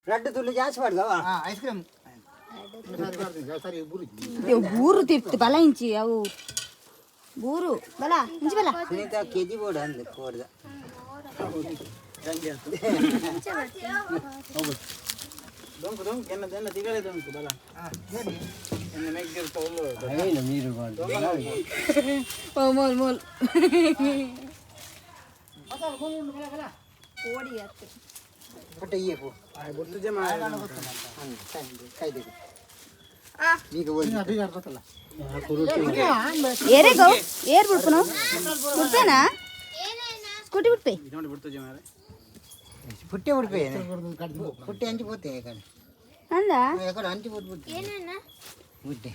ರಡ್ಡು ತುಳು ಜಾಸ್ತಿ ಮಾಡ್ದವ. Ice cream ಸರಿ. ಬೂರು ತಿರ್ತು ಬಲ ಇಂಚಿ ಅವು ಬೂರು ಬಲ ಇಂಚಿ ಬಲ. ಸುನೀತಾ ಕೆಜಿ ಬೋರ್ಡ್ ಅಂದ್ ಕೋರ್ದ. ದೊಂಕು ದೊಂಕು ಎನ್ನ ಎನ್ನ ತಿಗಳೆ ದೊಂಕು ಬಲ ಎನ್ನ ಮೆಗ್ಗಿರ್ತ ಒಳ್ಳು. ನೀರು ಬಾರ್ದು. ಓ ಮೋಲ್ ಮೋಲ್. ಪುಟ್ಟ ಈ ಪೋ. ಗುರ್ತು ಜಮ. ಕೈ ಈಗ ಓದಿ. ಏರೇಗೋ ಏರ್ ಬಿಡ್ಪನು ಬಿಡ್ಪೇನಾ ಸ್ಕೂಟಿ ಬಿಡ್ಪೆ. ನೋಡಿ ಬಿಡ್ತು ಜಮ. ಪುಟ್ಟೆ ಉಡುಪೆ ಪುಟ್ಟೆ ಅಂಚಿ ಪೋತೆ ಕಡೆ. ಅಂದ. ಎಕಡೆ ಅಂಚಿ ಪೋತು ಪುಟ್ಟೆ ಪುಟ್ಟೆ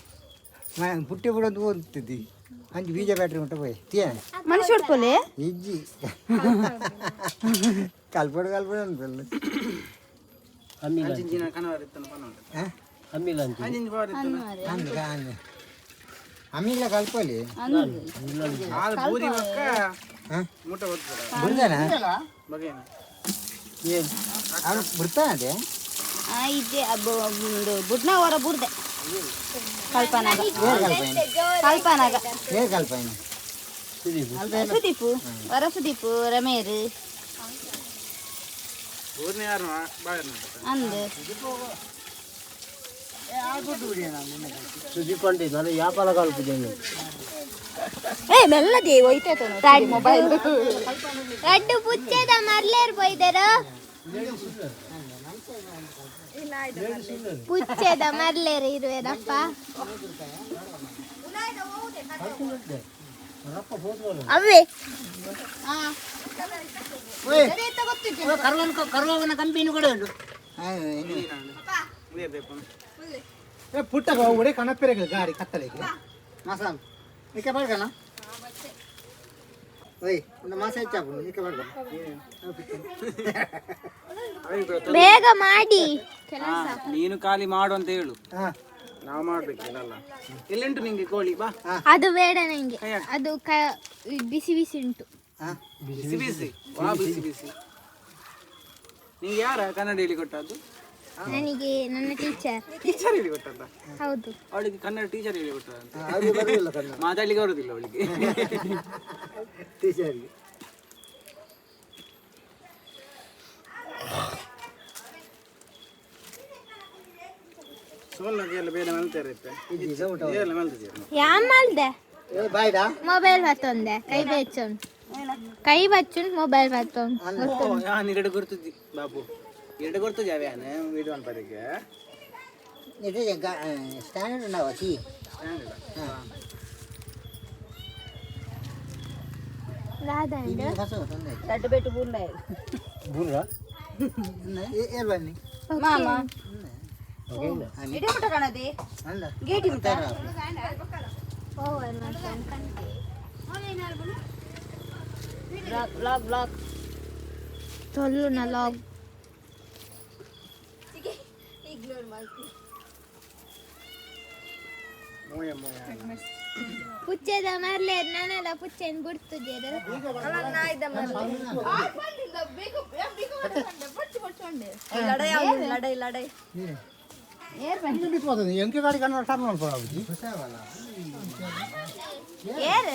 ಪುಟ್ಟೆ ಬಿಡೋದು ಓದ್ತಿದ್ದಿ ಅಂಚಿ ಬೀಜ ಬ್ಯಾಟ್ರಿ ಮುಟ್ಟ ಪೋಯ್ ತೀಯ. ಮನುಷ್ಯ ಉಡ್ಪೋಲೆ. ಇಜ್ಜಿ ಕಲ್ಪಡು ಕಲ್ಪಡು ಅನ್ಪಲ್ಲ. ಅಮ್ಮಿಲ. ಅಂಚಿನ ಕನವರ್ ಇತ್ತನ ಪನ. ಹಾಂ. ಅಮ್ಮಿಲ ಅಂತ. ಅಂಚಿನ ಪವರ್ ಇತ್ತನ. ಅಂದ್ ಅಂದ್ ಅಮ್ಮಿಲ್ಲ ಕಲ್ಪಲಿ. ಆಲ್ ಬೂರಿ ಬಕ್ಕ. ಹಾಂ. ಮುಟ್ಟ ಒತ್ತದ. ಬಿಡ್ತಾನ. ಬಗೆನ. ಏನು ಅವನು ಬಿಡ್ತಾನ ಅದೇ. ಆ ಇದ್ದೆ ಬುಡ್ನ ಹೊರ ಬುಡ್ದೆ ಕಲ್ಪನಾಗ. ಏರ್ ಕಲ್ಪೈನ. ಕಲ್ಪನಾಗ. ಏರ್ ಕಲ್ಪೈನ. ಸುದೀಪು ವರ ಸುದೀಪು ರಮೇರು. ಊರ್ನ ಯಾರು ಬಾಯ್. ಅಂದ್. ಸುದೀಪ್ ಅಂಡಿ ನಾನು ಯಾಪಾಲ ಕಾಲ್ಪುಜೆ. ಏ ಮೆಲ್ಲದಿ ಹೋಯ್ತಾಯ್ತು ಮೊಬೈಲ್. ರಡ್ಡು ಪುಚ್ಚೆದ ಮರ್ಲೇರ್ ಪೋಯ್ದರು, ಪುಚ್ಚೆದ ಮರ್ಲೇರ್ ಇರುವೆರಪ್ಪ. ಅವೇ. ಕರ್ವನ್ ಕರ್ವನ ಕಂಪಿನ ಕೂಡ ಉಂಟು. ಪುಟ್ಟ ಒಡೆ ಕಣಪೆರೆಗ ಗಾಡಿ ಕತ್ತಲೆಗೆ. ಮಸಾಲ ಇಕ್ಕೆ ಬಾಡ್ಕನ ಓಯ್ ಒಂದು ಮಾಸ ಹೆಚ್ಚಾಪುಂಡು ಇಕ್ಕೆ ಬಾಡ್ಕನ. ಬೇಗ ಮಾಡಿ ಕೆಲಸ. ನೀನು ಖಾಲಿ ಮಾಡು ಅಂತ ಹೇಳು. ಹಾಂ. ನಾವು ಮಾಡ್ಬೇಕು ಇಲ್ಲ. ಎಲ್ಲಿಂಟು ನಿಂಗೆ ಕೋಳಿ ಬಾ. ಅದು ಬೇಡ ನಂಗೆ, ಅದು ಬಿಸಿ ಬಿಸಿ ಉಂಟು. ಹಾಂ. ಬಿಸಿ ಬಿಸಿ ವಾ ಬಿಸಿ ಬಿಸಿ. ನಿಂಗೆ ಯಾರ ಕನ್ನಡ ಹೇಳಿ ಕೊಟ್ಟದ್ದು? ನನಗೆ ನನ್ನ ಟೀಚರ್. ಟೀಚರ್ ಹೇಳಿ ಕೊಟ್ಟದ್ದ? ಹೌದು. ಅವಳಿಗೆ ಕನ್ನಡ ಟೀಚರ್ ಹೇಳಿ ಕೊಟ್ಟದಂತೆ. ಅವ್ರಿಗೆ ಬರುದಿಲ್ಲ ಕನ್ನಡ. ಮಾತಾಡ್ಲಿಕ್ಕೆ ಬರುದಿಲ್ಲ ಅವಳಿಗೆ. ಟೀಚರ್ಗೆ. ಸೋಲ್ನಾಗೆ ಎಲ್ಲ ಬೇರೆ ಮಲ್ತಾರೆ. ಎಲ್ಲ ಮಲ್ತಿದ್ದೀರ? ಯಾನ್ ಮಲ್ದೆ? ಏ ಬಾಯ್ಡಾ. ಮೊಬೈಲ್ ಬತ್ತೊಂದೆ ಕೈ ಬೆಚ್ಚುನ್ ಕೈ ಬಚ್ಚುನ್ ಮೊಬೈಲ್ ಬತ್ತೊಂದು. ನಾನು ಎರಡು ಗುರ್ತುದ್ದಿ ಬಾಬು ಎರಡು ಗುರ್ತುಜಿ ಅವ್ಯಾನ ವೀಡಿಯೋ ಅನ್ಪದಕ್ಕೆ. ಇದು ಸ್ಟ್ಯಾಂಡರ್ಡ್ ಉಂಡವ ಟೀ. ಸ್ಟ್ಯಾಂಡರ್ಡ್. ದಾದಂಡು. ಕಸ ತೊಂದರೆ. ದಡ್ಡ ಬೆಟ್ಟು ಬೂರ್ನ. ಬೂರ್ರಾ. ಏರ್ ಬನ್ನಿ. ಮಾಮ ಇಡೀ ಮುಟ್ಟ ಕಾಣದಿ. ಅಲ್ಲ. ಗೇಟಿ ಮುಟ್ಟ. ಓವರ್ ಮಾಡ್ಕೊಂಡು. Block block block. ತೊಲ್ಲು ಲಾಗ್. ಮೋಯ ಮೋಯ. ಪುಚ್ಚೆದ ಮರ್ಲೇರ್ ನಾನೆಲ್ಲ ಪುಚ್ಚೆನ್ ಬಿಡ್ತುಜೇರು. ಏರ್ ಬನ್ನಿ. ಎಂಕೆ ಗಾಡಿ ಕನ್ನಡ ಟರ್ನ್ ಮಾಡ್ಕೊಳ್ಳೋದು. ಏರ್.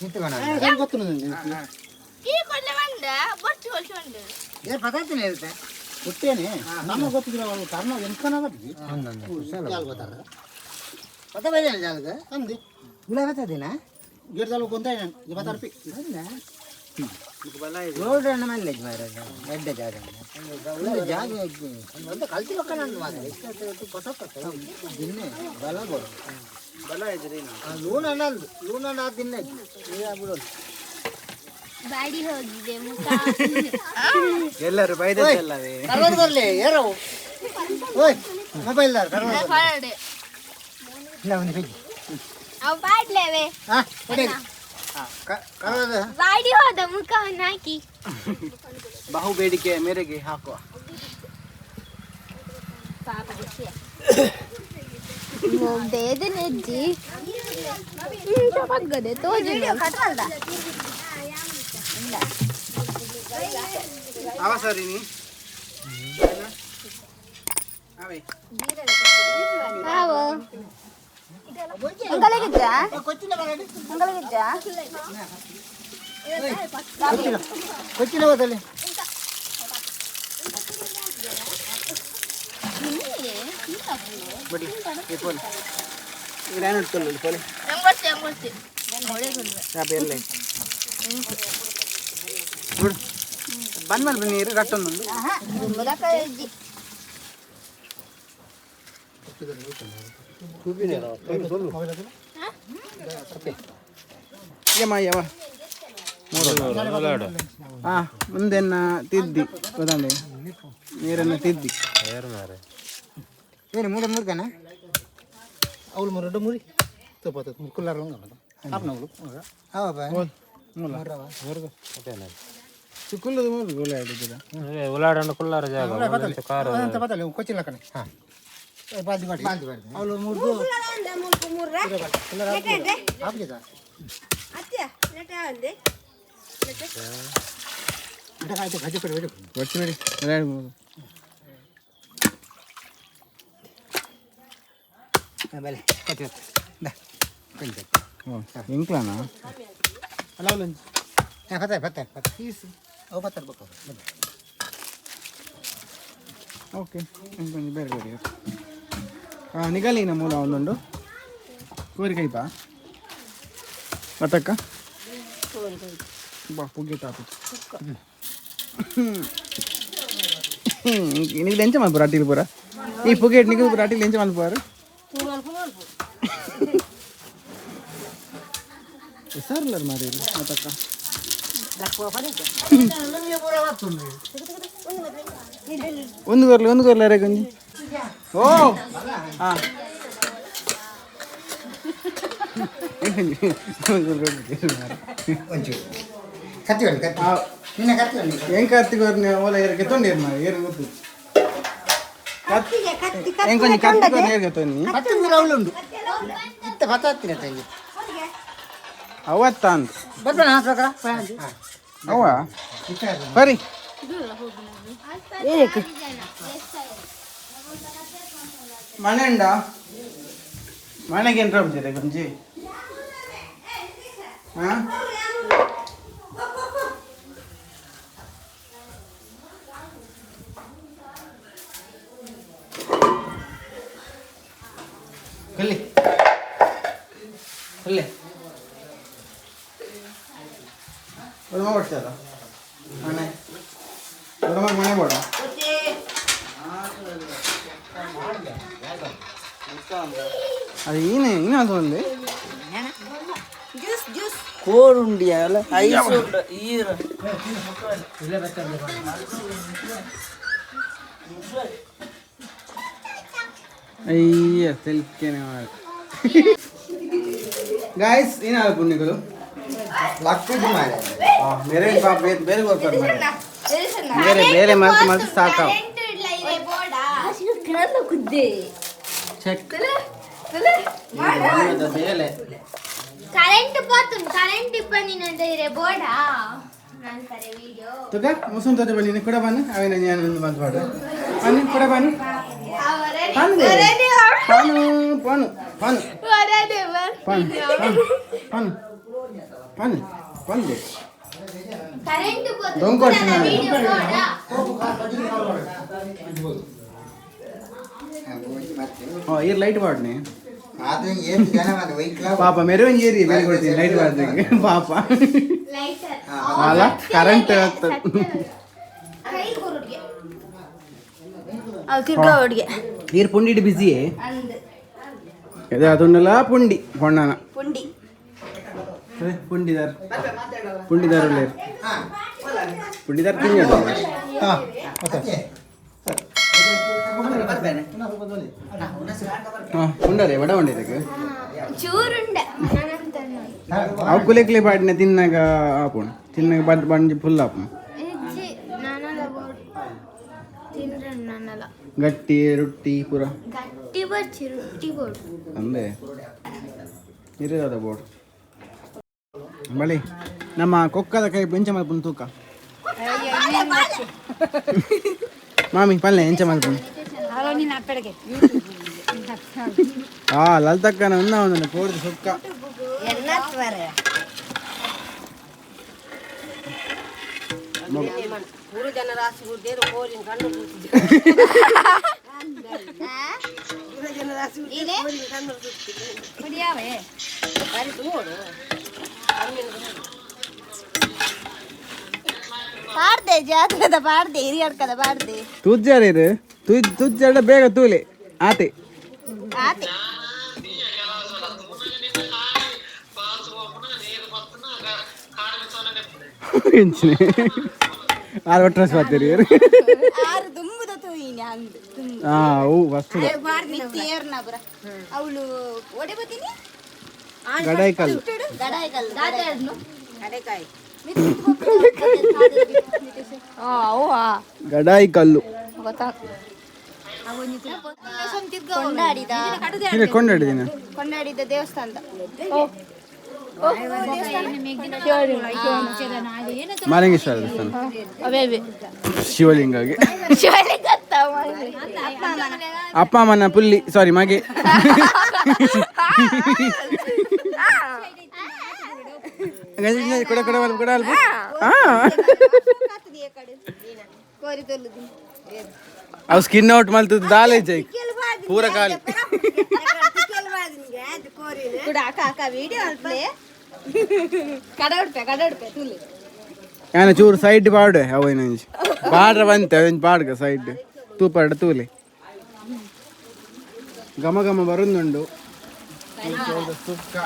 ನಿಂತುಕೊಣ. ಗೊತ್ತು ನನಗೆ. ಏರ್ ಪದಾರ್ಥನೇ ಇರುತ್ತೆ. ಗೊತ್ತೇನೆ ನಮಗೆ ಗೊತ್ತಿದ್ರೆ ಅವನು ಟರ್ನ್ ಎಂಕನ ಬರ್ತಿ. ಕುಶಲ ಗೊತ್ತಾರ. ಪದ ಬೈದ ಜಾಲಗ. ಅಂದಿ. ಗುಲಾಬ್ ಬರ್ತದೇನಾ? ಗೇಟ್ ಜಾಲ ಕೊಂತ 20 ರೂಪಾಯಿ. ಬಲ ಇದೆ. ರೋಡ್ ಅನ್ನ ಮಲ್ಲೇಜ್ ಮಾರ ಎಡ್ಡೆ ಜಾಗ ಒಂದು ಜಾಗ. ಒಂದು ಕಲ್ತಿ ಪಕ್ಕ ನಂದು ಮಾತ್ರ ದಿನ್ನೆ ಬಲ ಕೊಡು. ಬಲ ಇದ್ರಿ ನಾವು. ಲೂನ್ ಅಣ್ಣ ಲೂನ್ ಅಣ್ಣ ದಿನ್ನೆ ಬಿಡೋದು. ಬಾಡಿ ಹೋಗಿದೆ ಮುಖ. ಎಲ್ಲರೂ ಬೈದದ್ದಲ್ಲವೇ? ಕರ್ವದು ಬರ್ಲಿ ಏರೋ ಓಯ್ ಮೊಬೈಲ್ ಕರ್ವದು ಇಲ್ಲ ಒಂದು ಪೆಜ್ಜಿ. ಅವ್ ಪಾಡ್ಲೇವೆ. ಹಾಂ ಕೊಡಿ ಕರ್ವದು. ಬಾಡಿ ಹೋದ ಮುಖವನ್ನು ಹಾಕಿ. ಬಹು ಬೇಡಿಕೆಯ ಮೇರೆಗೆ ಹಾಕುವ. ಪಾಪ ಬೇದನೆಜ್ಜಿ ಇಂಚ ಬಗ್ಗದೆ ತೋಜುಂಡು. ಅವ ಸರಿ ನೀ. ಆವೋ ಅಂಕಲಿಗಿಜ್ಜಾ ಅಂಕಲಿಗಿಜ್ಜಾ ಕೊಚ್ಚಿನ ಹೋದಲ್ಲಿ ಬಡಿ ಈ ಪೋಲಿ ಇಡಾನು ಇಟ್ಕೊಳ್ಳಿ ಪೋಲಿ ಬೇರೆ ಬಿಡು ಬಂದ್ ಮೇಲೆ ನೀರು ರಟ್ಟೊಂದು ಯಮ್ಮ ಯವ ಹಾಂ ಮುಂದೆನ್ನ ತಿದ್ದಿ ಗೊತ್ತಂಡೆ ನೀರನ್ನು ತಿದ್ದಿ ಏನು ಮೂರು ಮೂರ್ಗನ ಅವಳು ಮೂರು ಮುರಿ ತೋಪಾತ ಕುಲ್ಲಾರ ಆಪ್ನವಳು ಹೌದಾ ಮೂಲ ಚಿಕ್ಕುಲ್ಲದ ಮೂರು ಗೋಲೆ ಆಡಿದ್ದೀರಾ ಉಲಾಡಂಡ ಕುಲ್ಲಾರ ಜಾಗ ಕಾರು ಅಂತ ಬತ್ತಲ್ಲ ಕೊಚ್ಚಿಲ್ಲ ಕಣೆ ಹಾಂ ಬಾಲ್ದಿ ಮಾಡಿ ಬಾಲ್ದಿ ಮಾಡಿ. ಅವಳು ಮೂರು ಆಪ್ಜಿತ ಆಯ್ತು ಭಜೆ ಕೊಡಿ ಭಜೆ ಕೊಡಿ ಬರ್ತಿ ಬಿಡಿ ಉಲಾಡ್ಬೋದು ಬಲೆ ಕಟ್ಟಿ ದಾ ಕೊಂಚ ಓ ಇಂಕ್ಲಾನ ಅಲ್ಲ ಅವಳು ಹಾಂ ಬತ್ತಾರೆ ಬತ್ತಾರೆ ಬತ್ತಾರೆ ಅವು ಬತ್ತರ್ಬೇಕು ಓಕೆ ಇಂಕೊಂಚ ಬೇರೆ ಬೇರೆ ಹಾಂ ನಿಗಲಿನ ಮೂಲ ಒಂದೊಂದು ಕೋರಿ ಕೈಪಾ ಬತ್ತಕ್ಕ ಬಾ ಪುಗ್ಗೆ ಟಾಪು ನಿಗ್ಲು ಎಂಚ ಮಲ್ಪುರ ಅಟ್ಟಿಲ್ ಪೂರ ಈ ಪುಗೆಟ್ ನಿಗಲು ಪೂರ ಅಟ್ಟಿಲ್ ಎಂಚ ಮಲ್ಪುವಾರು ಹುಷಾರಿಲ್ಲ ಮಾರಿ ಮತ್ತಕ್ಕ ಒಂದು ಕೊರ್ಲಿ ಒಂದು ಕೊರ್ಲಿ ಅರೆ ಕೊಂಜಿ ಓ ಹಾಂ ಒಂಚೂರು ಕತ್ತಿ ಹೊಡಿ ಕತ್ತಿ ನಿನ್ನ ಕತ್ತಿ ಹೊಡಿ ಏನ್ ಕತ್ತಿ ಕೊರ್ನಿ ಓಲ ಏರಕ್ಕೆ ತೊಂಡಿರ್ ಮಾರಿ ಏರು ಗೊತ್ತು ಏನ್ ಕೊಂಜಿ ಕತ್ತಿ ಕೊರ್ನಿ ಏರ್ಗೆ ತೊಂಡಿ ಕತ್ತಿ ಮೂರು ಅವಳು ಉಂಟು ಇತ್ತ ಬತ್ತ ಹತ್ತಿನ ತಂಗಿ ಅವತ್ತ ಅಂತ ಬರ್ಬೇಡ ಹಾಂ ಪ್ರಕಾರ ಹಾಂ ಅವ ಬರಿ ಮನೆ ಉಂಡ ಮನೆಗೆ ಏನ್ರ ಬಂದಿದೆ ಗಂಜಿ ಹಾಂ ಕಲ್ಲಿ ಕಲ್ಲಿ ಒಂದು ಮಾಡ್ತದ ಮನೆ ಒಂದು ಮನೆ ಬೇಡ ಅದು ಏನೇ ಏನಾದ್ರು ಒಂದು ಜ್ಯೂಸ್ ಜ್ಯೂಸ್ ಕೋರುಂಡಿಯ ಅಲ್ಲ ಐಸ್ ಉಂಡು ಈರು ಅಯ್ಯ ತೆಲ್ಕೆನೆ ಮಾಡ ಗಾಯ್ಸ್ ಏನಾದ್ರು ಪುಣ್ಯಗಳು ಲಕ್ಕುಜಿ ಮಾರೆ ಬೇರೆ ಪಾಪ ಬೇರೆ ಬೇರೆ ಬರ್ತಾರೆ ಮಾರ್ರೆ. ಬೇರೆ ಬೇರೆ ಮಲ್ತು ಮಲ್ತು ಸಾಕಾವ್ ಕರೆಂಟ್ ಇಲ್ಲ ಇದೆ ಬೋರ್ಡಾ ಚೆಕ್ ಬೇಲೆ ಕರೆಂಟ್ ಪೋತುನ್ ಕರೆಂಟ್ ಇಪ್ಪಂದಿನಂತ ಇದೆ ಬೋರ್ಡಾ ಅಂತಾರೆ ವಿಡಿಯೋ ತುಗ ಮುಸುನ್ ತೋಜ ಬನ್ನಿ ಕೂಡ ಬನ್ನಿ ಅವೇನ ನಾನು ಒಂದು ಬಂದು ಪಾಡು ಬನ್ನಿ ಕೂಡ ಬನ್ನಿ pan pan pan pan pan pan pan pan ಬೇಕು ಕರೆಂಟ್ ದೊಂಕ್ ಕೊಡ್ತೀನಿ ನಾನು. ವಿಡಿಯೋ ಬೋರ್ಡಾ ಓ ಈ ಲೈಟ್ ಬಾಡ್ನಿ ಅದು ಏನು ಜನ ಅದು ವೈಕ್ಲ ಪಾಪ ಮೆರವಣಿಗೆ ಏರಿ ಬೆಲೆ ಕೊಡ್ತೀನಿ ಲೈಟ್ ಬಾಡ್ದಂಗೆ ಪಾಪ ಲೈಟರ್ ಅಲ್ಲ ಕರೆಂಟ್ ಆಗ್ತದೆ ಕೈ ಕೊರುಡ್ಗೆ ಅವು ತಿರ್ಗಾ ಅಡುಗೆ ನೀರು ಪುಂಡಿಡ್ ಬಿಸಿಯೇ ಅಂದ್ ಅದೇ ಅದನ್ನೆಲ್ಲ ಪುಂಡಿ ಹೊಣ್ಣನ ಪುಂಡಿ ಅದೇ ಪುಂಡಿದಾರ್ ಪುಂಡಿದಾರ್ ಒಳ್ಳೆಯರು ಪುಂಡಿದಾರ್ ತಿಂಗಳು ಹಾಂ ಹಾಂ ಉಂಡರೆ ವಡ ಉಂಡಿದಕ್ಕೆ ಚೂರುಂಡ ನಾನಂತ ಅವು ಕುಲೆ ಬಾಡಿನ ತಿನ್ನಾಗ ಆಪುಣ ತಿನ್ನಾಗ ಬಡ್ ಬಂಜಿ ಫುಲ್ ಆಪುಣ ಇಜ್ಜಿ ನಾನಲ್ಲ ಬೋರ್ಡ್ ತಿಂದ್ರೆ ನಾನಲ್ಲ ಗಟ್ಟಿ ರೊಟ್ಟಿ ಪೂರ ಗಟ್ಟಿ ಬರ್ಚಿ ರೊಟ್ಟಿ ಬೋರ್ಡ್ ಅಂದೆ ಇರೋದ ಬೋರ್ಡ್ ಬಳಿ ನಮ್ಮ ಕೊಕ್ಕದ ಕೈ ಬೆಂಚ ಮಲ್ಪುನ ತೂಕ ಮಾಮಿ ಪಲ್ಲೆ ಎಂಚ ಮಲ್ಪುನ ಆ ಲಲಿತಕ್ಕನ ಉನ್ನ ಒಂದನ್ನು ಕೋರ್ದು ಸುಕ್ಕ. ಪಾಡ್ದೆ ಜಾತ್ರೆದ ಪಾಡ್ದೆ ಹಿರಿಯಡ್ಕದ ಪಾಡ್ದೆ. ತೂಜ್ಜಾರ ಇದು ತುಜ್ಜಾಡ ಬೇಗ ತೂಲೆ ಆತೆ. ಆತೆ. ಎಂಚಿನ ಆರು ಒಟ್ರಾಸ್ ಬಾತೀರಿ. ಆರು ದುಂಬುದ ತೂಯಿನಿ ಅಂದು. ಆ ಅವು ವಸ್ತು. ಮಿತ್ತಿ ಏರ್ನ ಬುರ ಅವಳು ಒಡೆ ಬತ್ತೀನಿ. ಗಡಾಯಿ ಕಲ್ಲು. ಗಡಾಯಿ ಕಲ್ಲು ಗಡಾಯಿ. ಗಡಾಯಿ ಕಲ್ಲು. ಕೊಂಡಾಡಿದ. ಇಲ್ಲ ಕೊಂಡಾಡಿದ್ದೀನಿ. ಕೊಂಡಾಡಿದ ದೇವಸ್ಥಾನದ. ಮಾಲಿಂಗೇಶ್ವರ ದೇವಸ್ಥಾನ ಶಿವಲಿಂಗಾಗಿ. ಅಪ್ಪ ಅಮ್ಮನ ಪುಲ್ಲಿ ಸಾರಿ ಮಗೆ. ಕೊಡ ಕೊಡ ಅಲ್ಪ ಕೊಡ ಅಲ್ಪ. ಅವು ಸ್ಕಿನ್ ಔಟ್ ಮಲ್ತದ್ದು ದಾಲೆ ಜೈ ಪೂರ ಖಾಲಿ. ಕೂಡ ಅಕ್ಕ ಅಕ್ಕ ವಿಡಿಯೋ ಅಲ್ಪಲೆ ಕಡೋಡ್ಪೆ ಕಡೋಡ್ಪೆ ತುಲಿ. ಯಾನ ಚೂರು ಸೈಡ್ ಪಾಡು ಅವು ಇನ್ನೊಂಜಿ ಪಾಡ್ರ ಬಂತೆ ಅವಂಜಿ ಪಾಡ್ಗ ಸೈಡ್ ತೂಪಾಡ ತೂಲೆ ಘಮ ಘಮ ಬರುಂದುಂಡು ಸುಕ್ಕ.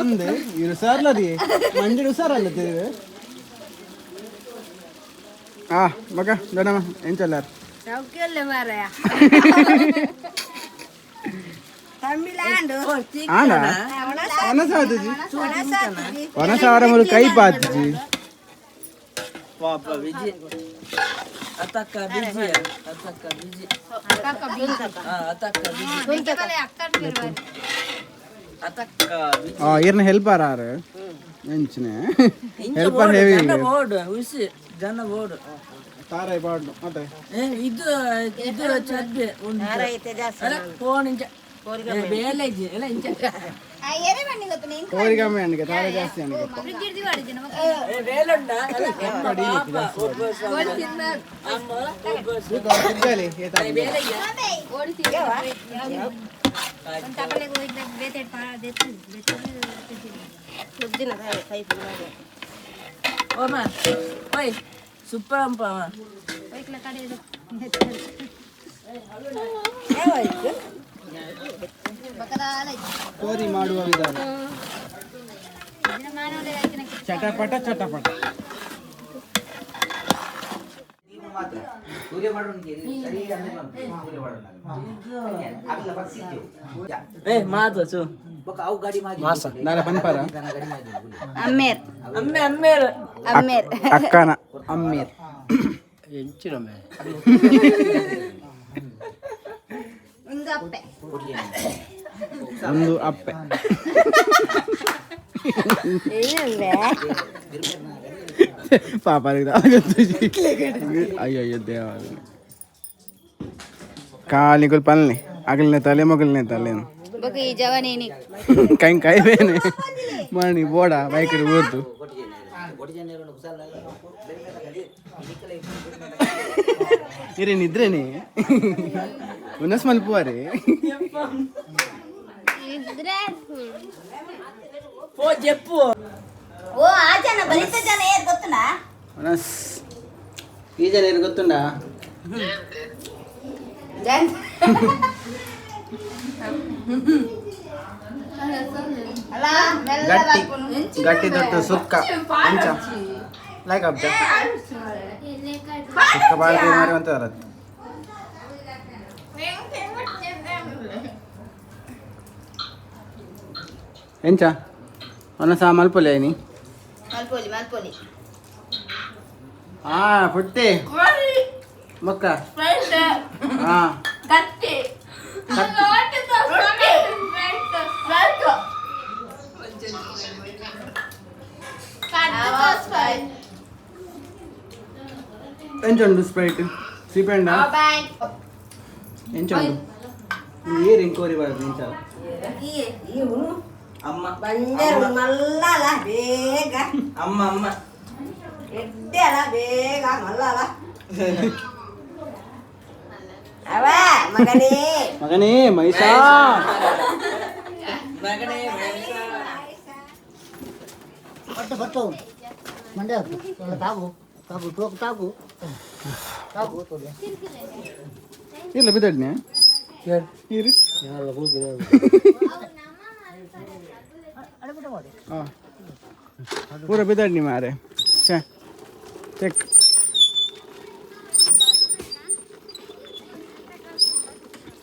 ಅಂದೆ ಇರು ಸಾರ್ಲದಿ ಮಂಜುಡು ಹುಷಾರಲ್ಲ ತಿರುವೆ. ಆ ಮಗ ದೊಡ್ಡಮ್ಮ ಎಂಚಲ್ಲಾರ? ಆಂಡ ಒನಸಾತುಜಿ ಒನಸಾರ ಮುಲು ಕೈ ಪಾತುಜಿ. ಪಾಪ ವಿಜಿ ಅತಕ್ಕ ಬಿಜಿ ಅತಕ್ಕ ಬಿಜಿ ಅತಕ್ಕ ಬಿಜಿ ಅತಕ್ಕ ಬಿಜಿ. ಆ ಇರ್ನ ಹೆಲ್ಪರ್ ಆರು ಎಂಚಿನ ಹೆಲ್ಪರ್ ಹೆವಿ. ಜನ ಬೋರ್ಡ್ ಉಸಿ ಜನ ಬೋರ್ಡ್. ತಾರಾಯಿ ಪಾಡ್ಲು ಮತ್ತೆ. ಏ ಇದು ಇದು ಚದ್ದೆ ಒಂದು ಫೋನ್ ಇಂಚ ಬೇಲೆ ಇಜ್ಜಿ ಎಲ್ಲ ಇಂಚ. ಎರೆ ಬಣ್ಣಿ ಗೊತ್ತು ನಿಂಗೆ. ಕೋರಿಗಮ್ಮೆ ಅಣ್ಣಿಗೆ ತಾರ ಜಾಸ್ತಿ ಅಣ್ಣಿಗೆ. ಏ ಬೇಲುಂಡ ಅಲ್ಲ ಅಮ್ಮ ಬೇಲೆ. ಓಮ ಓಯ್ ಸೂಪರ್ ಅಂಪ. ಕೋರಿ ಮಾಡುವ ವಿಧಾನ ಚಟಪಟ ಚಟಪಟ. ಏ ಮಾತು ಚು. ನಾಳೆ ಪನ್ಪರ. ಅಮ್ಮೇರ್. ಅಮ್ಮೆ ಅಮ್ಮೇರು. ಅಮ್ಮೇರ್. ಅಕ್ಕನ ಅಮ್ಮೀರ್. ಒಂದು ಅಪ್ಪೆ. ಒಂದು ಅಪ್ಪೆ. ಪಾಪ ಅಯ್ಯೋ ಅಯ್ಯೋ ದೇವ ಕಾಲಿಗುಲ್ ಪಲ್ನೆ ಅಗಲ್ನೆ ತಲೆ ಮಗಲ್ನೆ ತಲೆ. ಬೊಕ ಈ ಜವನೇನಿ. ಕೈ ಕೈಬೇನೆ ಮಣಿ ಬೋಡ ಬೈಕ್ ಊರ್ದು. ಇರೇ ನಿದ್ರೇನೆ ಉನಸ್ ಮಲ್ಪುವಾರೆ. ಪೋ ಜೆಪ್ಪು. ಓ ಆ ಜನ ಬಲಿತ ಜನ ಏರ್ ಗೊತ್ತುನಾ? ಉನಸ್ ಈ ಜನ ಏನು ಗೊತ್ತುಂಡಾ? ಗಟ್ಟಿ ಗಟ್ಟಿ ದೊಡ್ಡ ಸುಕ್ಕ ಅಂಚ ಲೈಕ್ ಅಬ್ಜ ಸುಕ್ಕ ಬಾಳ ಮಾರಿ ಅಂತ ಬರತ್ತೆ. ಎಂಚ ಒಂದೊಂದು ಸಹ ಮಲ್ಪೊಲಿ ಐನಿ. ಮಲ್ಪೊಲಿ ಮಲ್ಪೊಲಿ. ಹಾ ಪುಟ್ಟಿ ಮಕ್ಕ ಹಾ ಎಂಚ ಉಂಟು ಸ್ಪ್ರೈಟ್. ಸೀಪೆಂಡ ಬಾಯ್. ಎಂಚ ಏರ್ ಎಂಕೋರಿ ಬರೋದು ಎಂಚ? ಅಮ್ಮ. ಬಂಜರು ಮಲ್ಲಲ ಬೇಗ. ಅಮ್ಮ ಅಮ್ಮ. ಎಡ್ಡೆ ಅಲ್ಲ, ಬೇಗ ಮಲ್ಲಲ. ಅವ ಮಗನೇ. ಮಗನೇ ಮೈಸಾ. ಮಗನೇ. ಪಟ್ಟು ಪಟ್ಟು ಮಂಡ್ಯ ತಾಗು ತಾಗು ಟೋಕ್ ತಾಗು ತಾಗು ತೋಲೆ. ಇಲ್ಲ ಬಿದ್ದಡ್ನೆ ನೀರು. ಹಾಂ, ಪೂರ ಬಿದ್ದಡ್ನಿ ಮಾರೆ. ಛೇ, ಚೆಕ್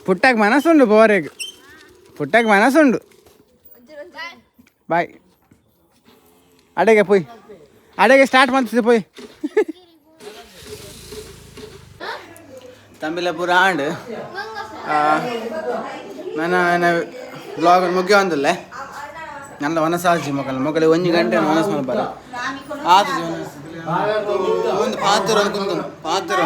ಪುಟ್ಟಾಗ ಮನಸ್ಸುಂಡು ಬೋರೆಗ್, ಪುಟ್ಟಾಗ ಮನಸ್ಸುಂಡು. ಬಾಯ್. ಅಡೆಗೆ ಪೋಯ್, ಅಡೆಗೆ ಸ್ಟಾರ್ಟ್ ಮಾಡ್ತಿದ್ದೆ ಪೋಯ್. ತಂಬಿಲ ಪೂರ ಆಂಡ್ ನನ್ನ ನನ್ನ ಬ್ಲಾಗ್ ಮುಗಿಯೋ ಅಂದಲ್ಲೇ. ನನ್ನ ವನಸಾಜಿ ಮೊಕಲ್ ಮೊಕಲೆ 1 ಗಂಟೆ ವನಸ್ ಮಲ್ಪರ ಆತು. ಒಂದು ಪಾತ್ರ ಕುಂತು ಪಾತ್ರ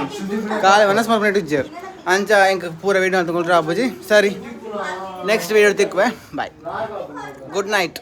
ಕಾಲೆ ವನಸ್ ಮಲ್ಪನೆ ಇಜ್ಜೇರ್. ಅಂಚ ಇಂಕ ಪೂರ ವೀಡಿಯೋ ಅಂತ ಅಬ್ಬುಜಿ. ಸರಿ, ನೆಕ್ಸ್ಟ್ ವೀಡಿಯೋ ತಿಕ್ಕುವೆ. Bye, good night.